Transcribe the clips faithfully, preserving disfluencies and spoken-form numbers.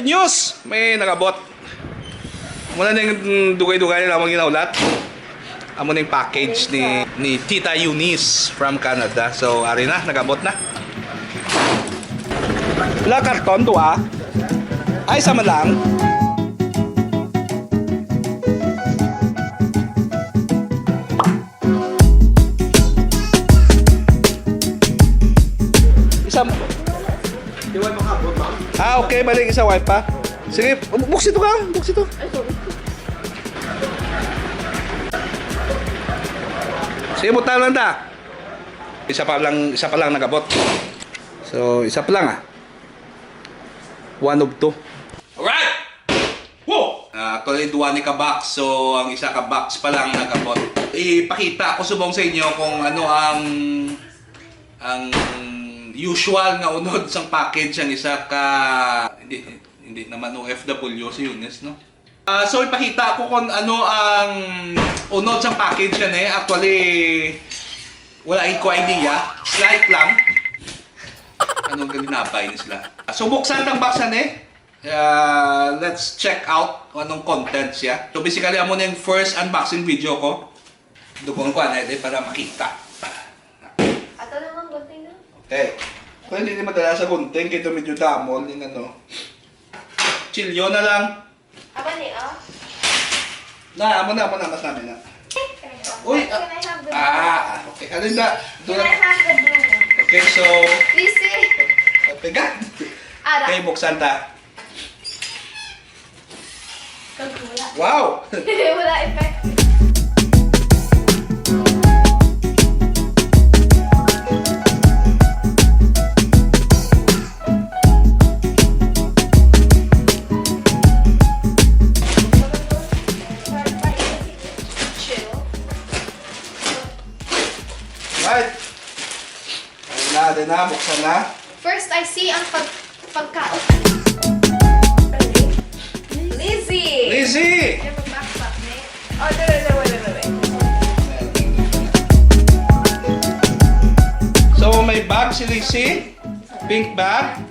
News! May nag-abot. Muna na yung dugay-dugay na lamang ginahulat. Amo na yung package ni, ni Tita Eunice from Canada. So, ari na, nag-abot na. La karton, duha. Ay, sama lang. Isa. Di wipe ang kabot, ma'am? Ah, okay, balik isa wipe pa. Sige, um, buksit to ka, buksit to. Sige, butang lang ta. Isa pa lang, isa pa lang nag-abot. So, isa pa lang, ah. One of two. Alright! Woo! Ah, actually, duwa ni ka box. So, ang isa ka box pa lang nag-abot. Ipakita ko subong sa inyo kung ano ang, ang usual nga unod sang package sang isa ka, hindi, hindi naman O F W si Eunice, no? Ah, so, ipakita ko kung ano ang unod sang package yan, eh. Actually, wala ko idea. Slight lang. Anong galinabay ni sila? So, buksan tang box, eh. Ah, let's check out kung anong content siya. So, basically, amo na yung first unboxing video ko. Dugon ko, ano, eh, para makita. Ato naman, gunting na. Okay. Kung hindi ni madala sa gunting, kaya ito medyo damol yung ano. Chilyo na lang. Aba ni, oh. Na, amo na, amo na, mas namin na. Uy, Can I have the blue? Ah, okay. Alin na? Can I have the blue? Okay, so, Easy. Okay, ga. Ara. Okay, buksan ta. Kag wala. Wow! Wala effect. Right. Ayun na, din na, buksan na. First, I see ang pag pagkaon. Lizzie! Lizzie! Yung backpack, ne? Oh, there, there, wait, wait, wait. So, may bag si Lizzie. Pink bag.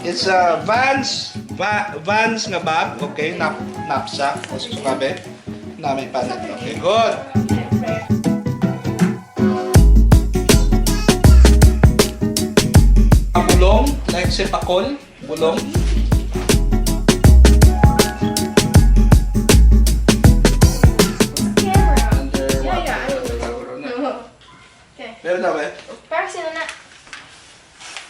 It's a Vans, va- Vans nga bag. Okay, nap knapsack. O, sukabe. Na may panit. Okay, good. Ang bulong, like si Pakol, bulong. Camera. Underwater. Yeah, yeah, I know. Underwater na. Okay. Meron na ba? Pero sino na?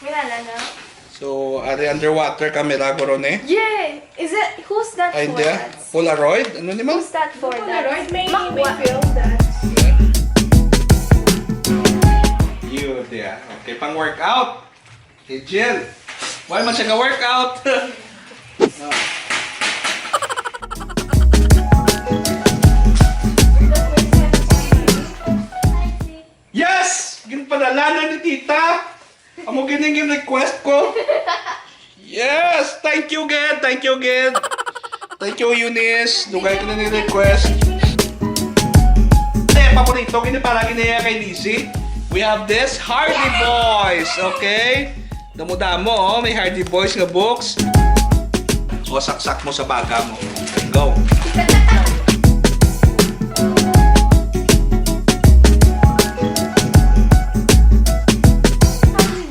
Wala na, no? So, ari underwater camera ko ron eh. Yay! Is it, who's that Ay, for? Hindi ah. That's Polaroid? Ano ni ma'am? Who's that for? Polaroid, may, Makuha. May film that. Yun, yeah. Okay, pang workout. Hey, Jill. Why man siya ka-workout? Ah. Yes! Ginpadala na ni tita! Amo gini ang request ko. Yes! Thank you, gid! Thank you, gid! Thank you, Eunice. Dugay ko na ni request. Eh, paborito gini para gini kay Lizzie. We have this Hardy Boys, okay? Damo-damo, oh. May Hardy Boys nga books. O, saksak mo sa baga mo. Go.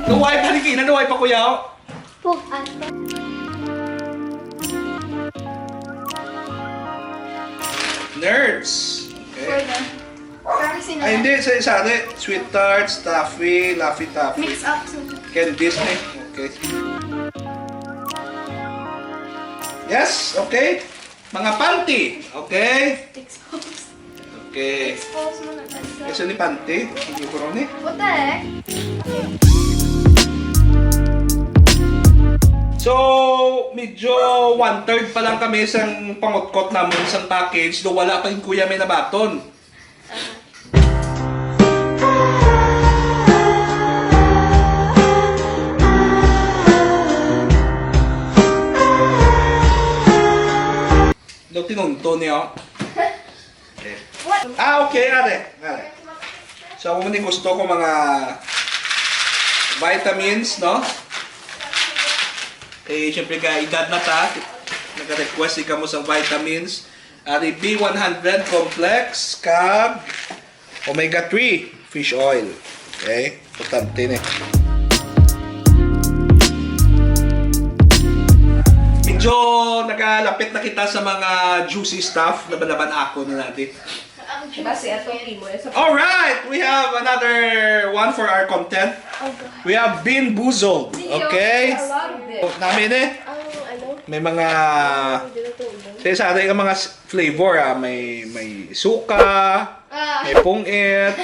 Nahuway pa ni Kina, nahuway pa, kuya, oh. Puan. Nerds. Okay. Pwede. Parang sino Ay, na? Hindi. Sa isa, ano, sweet tarts, taffy, laffy taffy. Mix up sa Candies, eh. Okay. Yes, okay. Mga panty. Okay. Expose. Okay. Expose mo na, Tansa. Kasi ni panty, hindi ko ron eh. Puta eh. So, medyo one-third pa lang kami sa pangutkot namin sa package, do wala pa yung kuya may nabaton. Daw tinunto niya. Okay. Ah, okay, are. Are. So, ako man yung gusto ko mga vitamins, no? Eh, syempre, ka edad na ta, nag-request di kamo sa vitamins. Ari, B one hundred complex, kag omega three fish oil. Okay? Importante ni. Medyo nagalapit na kita sa mga juicy stuff. Laban-laban ako na natin. Basi ato, Timo, eh, sa All right, we have another one for our content. We have Bean Boozled. Okay? I love this. Oh, namin eh. Ang ano? May mga Ang dinutubo. Sa isa, may mga s- flavor, ah. May, may suka, Ah. may pungit.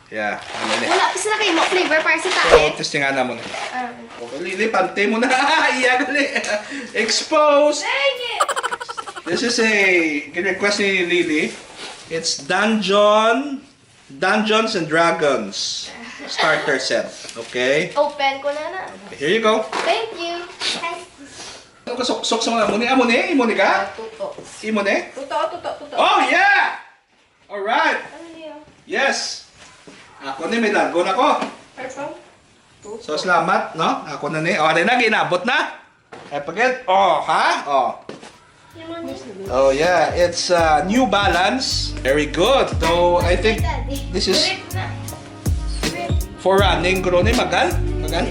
Yeah, ano ni? Wala, isa na kayo mo flavor para sa So, tae. testingan na mo na. Ah. Okay, Lily, pante mo na. Iya, gali. Expose. Dang it! This is a request ni Lily. It's Dungeon, Dungeons and Dragons starter set. Okay? Open ko na na. Okay, here you go. Thank you. Ano ka suksok sa mga amo ni? Amo ni? Imo ni ka? Ah, tuto. Imo ni? Tuto, tuto, tuto. Oh, yeah! Alright. Ano niya? Yes. Ako ni, may largo na ko. Purple? So, salamat, no? Ako na ni. O, ari na, ginabot na. Ay, pagid. Oh, ha? Oh. Oh, yeah. It's uh, New Balance. Very good. So, I think this is for running, kuno ni, magal? Magal?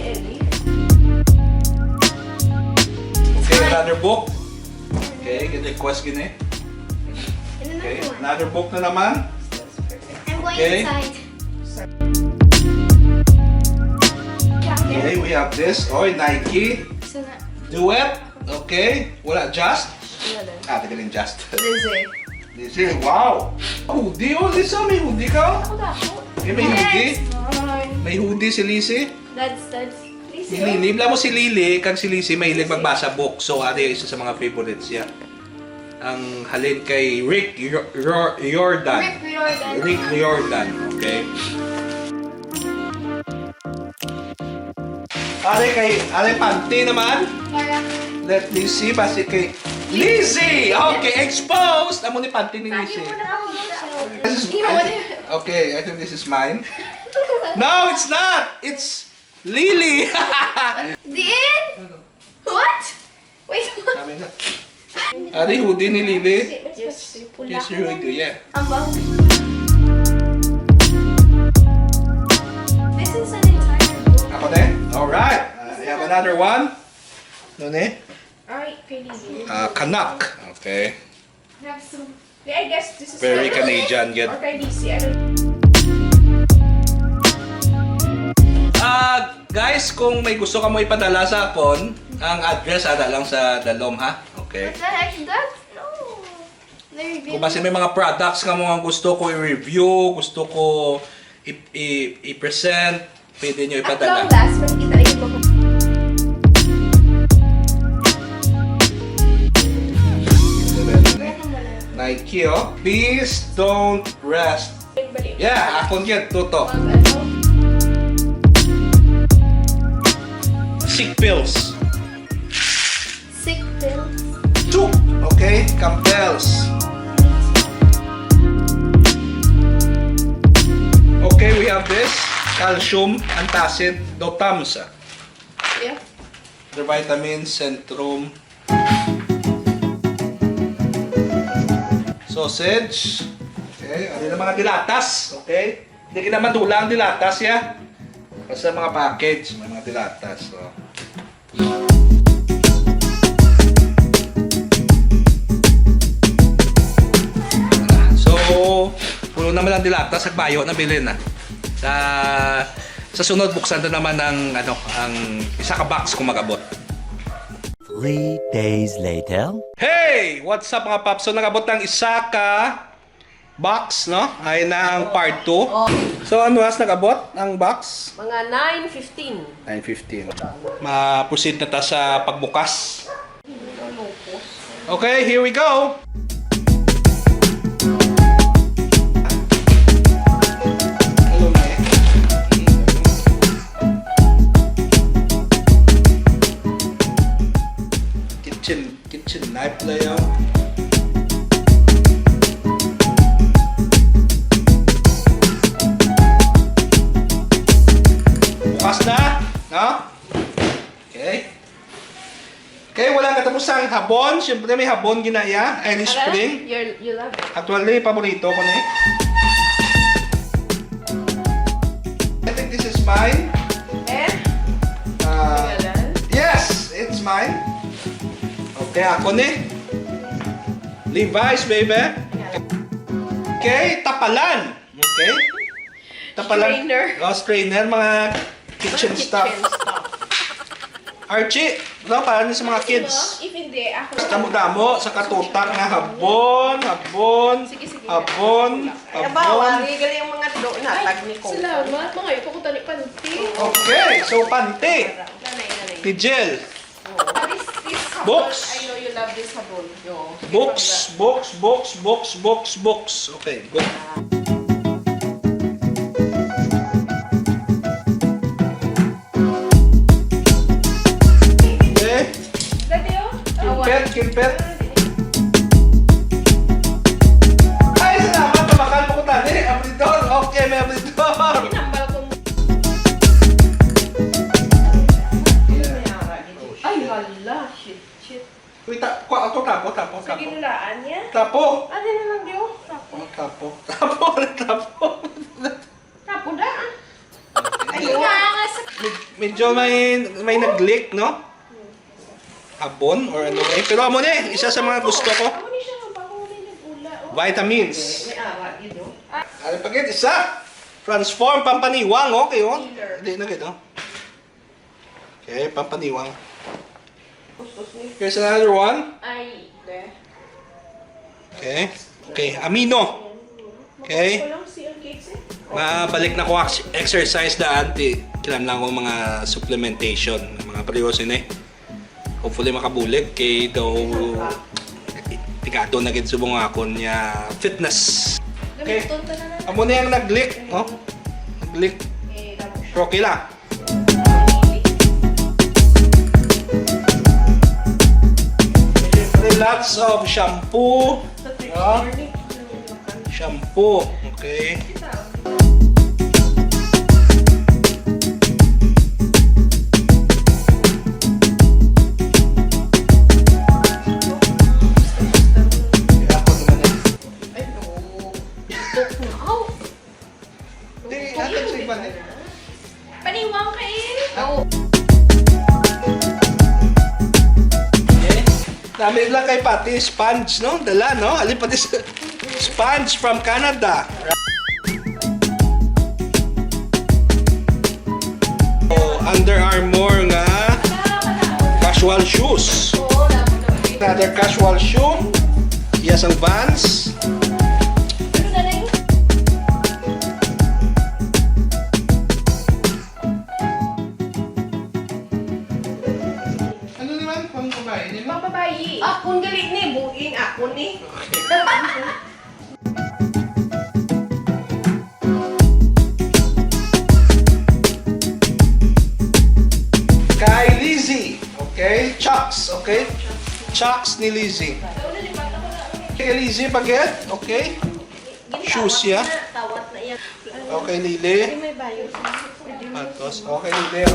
Okay, another book. Okay, get request gini. Okay, another book na naman. I'm going Okay. inside. Okay, we have this. Oy, Nike. Isa na. Duet. Okay. Wala, Just. Wala din. Ah, taga rin Just. Lizzie. Lizzie, wow. Hoodie, oh, Lisa, may hoodie ka? Ako na ako. Eh, may hoodie? Yes. May hoodie si Lizzie. That's, that's Lizzie, Lily, oh. Bla mo si Lily, kag si Lizzie, mahilig magbasa book. So, ate, isa sa mga favorites niya. Ang halin kay Rick Yor- Yor- Riordan. Rick Riordan. Rick Riordan, okay. Are kay, are panty naman. Para Let me see, basi kay Lizzie! Okay, exposed! Amo ni panty ni Lizzie. This is, I think- okay, I think this is mine. No, it's not! It's Lily! Diin? What? Wait, what? Kami na. Ari, hoodie ni Lily. Yes. Yes, you do, yeah. Ang bang- This is an entire book. Ako na eh? Alright. Uh, I have another one. Ano ni? Ay, kay Lily. Ah, Canuck. Okay. Have some. Yeah, I guess this is Very Canadian, gid. Or kay D C, I don't Ah, guys, kung may gusto ka mo ipadala sa akon, ang address ada lang sa dalom, ha? Okay. What the heck is that? No. Kung basi may mga products ka mo nga gusto ko i-review, gusto ko i- i- i-present, pwede nyo ipadala. At long last, makikita rin mo. Nike, oh. Please don't rest. Yeah, akon yun, tuto. Sick pills. Sick pills. Two. Okay, Campbell's. Okay, we have this calcium antacid Dotams. Yeah. The vitamin Centrum. Sausage. Okay, ano yung mga dilatas? Okay. Hindi ka naman dulang dilatas, ya. Basta mga package, may mga dilatas. So. So, puno naman ang dilatas, sa bayo na bilin na. Sa, sa sunod, buksan na naman ang, ano, ang isa ka box kung magabot. Three days later. Hey! What's up, mga paps? So, nagabot ang isa ka box, no? Ay na ang part two. Oh. So, ano oras nag-abot ang box? Mga nine fifteen. Nine fifteen. Ma-proceed na ta sa pagbukas. Okay, here we go. Kitchen, kitchen knife na yan. Bukas na, no? Okay. Wala katapusang habon. Siyempre, may habon ginaya. Irish Spring. You're, you love it. Actually, paborito ko ni. I think this is mine. Eh? Ah, yes, it's mine. Okay, ako ni. Levi's, baby. Okay, tapalan. Okay? Tapalan. Strainer. Oh, strainer, mga kitchen stuff. Archie, no, para ni sa mga kids. If hindi, ako. Damo-damo sa katutak nga habon, habon, habon, habon. Ay, abawa, regal yung mga do na, tag ni ko. Salamat, mga ito ko tani panty. Okay, so panty. Nanay, nanay. Tijel. This, this sabon, books. I know you love this sabon. Yo. Books, books, books, books, books, books. Okay, good. Okay. Dati, oh. Kimpet, kimpet. Ay, salamat, nabakal mo ko tani. Abridor. Okay, may abridor. Tinambal ko. Ay, hala. Shit, shit. Uy, ta-, kwa-, ato, tapo, tapo, tapo. Sa ginulaan niya? Tapo. Ano na lang, Dio? Tapo. Oh, tapo. Tapo, tapo. Tapo na, ah. Ayun. Nga, nga sa Med-, medyo may, may nag-leak, no? Habon or ano eh. Pero amo ni, isa sa mga gusto ko. Amo ni siya, ang bango na yung nag-ula, oh. Vitamins. May awa, yun, oh. Ano pa gid? Isa. Transform, pampaniwang, okay, oh. Healer. Hindi na gid, oh. Okay, pampaniwang. Ustos ni. Here's another one. Ay, de. Okay. Okay, amino. Okay. Walang C L cakes eh. Mabalik na ko ex-, exercise daan, ti, kinahanglan ko mga supplementation, mga priyo sini. Hopefully makabulig kay daw tikado na gid subong akon niya fitness. Okay. Amo na yung nag-leak, oh. Nag-leak. Pero okay lang. Siyempre, lots of shampoo. No? Shampoo. Okay. Kaya ako naman eh. Ay, no. Di, hatag sa iba, eh. Paniwang ka, eh. Ako. Eh, dami lang kay pati sponge, no? Dala, no? Ali pati sa sponge from Canada. Oh, Under Armour nga casual shoes. Another casual shoe. Yes, ang Vans. Ano naman? Pang babae, di ba? Pang babae. Akon gali ni, buing akon ni. Kay Lizzie, okay? Chucks, okay? Chucks ni Lizzie. Kay Lizzie, baget, okay? Shoes, ya. Tawat na iya. Okay, Lily. May bayo. Patos. Okay, Lily.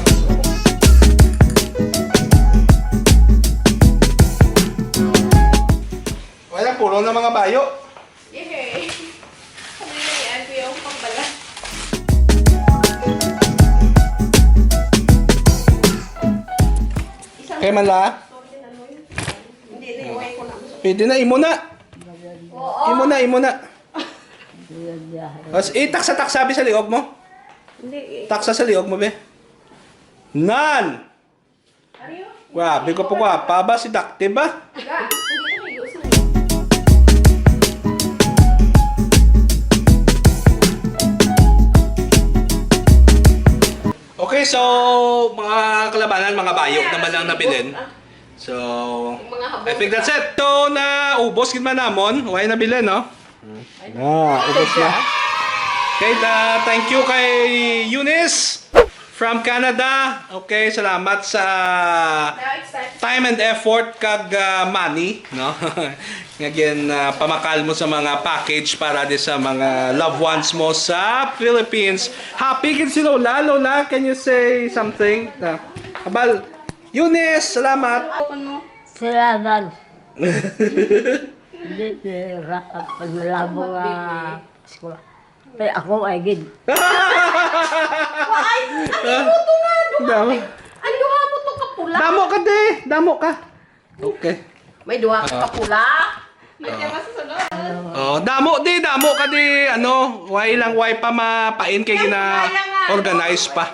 Wala, puro na mga bayo. Yehey! Ano na yan, kuya? Ang pambala. Kay man la? Hindi, liway ko lang. Pwede na, imo na. Oo. Imo na, imo na. As, eh, taksa, taksa, bi sa liog mo. Hindi, eh. Taksa sa liog mo, be. Nan! Ariyo? Grabe ko po, gwapa ba si Dakte ba? Ga, hindi na kayo sa Okay, so, mga kalabanan, mga bayo naman ang nabilin. So, I think that's it. So, naubos gid man namon. Way nabilin, no? Ah, ubos na. Okay, uh, thank you kay Eunice from Canada. Okay, salamat sa time and effort kag, uh, money, no? Nga gin, uh, pamakal mo sa mga package para di sa mga loved ones mo sa Philippines. Happy gid si Lola. Lola, can you say something? Uh, abal, Eunice, salamat. Open mo. Salamat. Hindi, sira. Paglalabo nga eskwela. Kaya ako ay gid. Ay, ano mo to nga? Duha. Damo. Ang duha mo to kapula. Damo ka, di. Damo ka. Okay. May duha ka Ah. kapula. Oh, damo di, damo ka di, ano, why lang, why pa mapain kay gina-organize pa.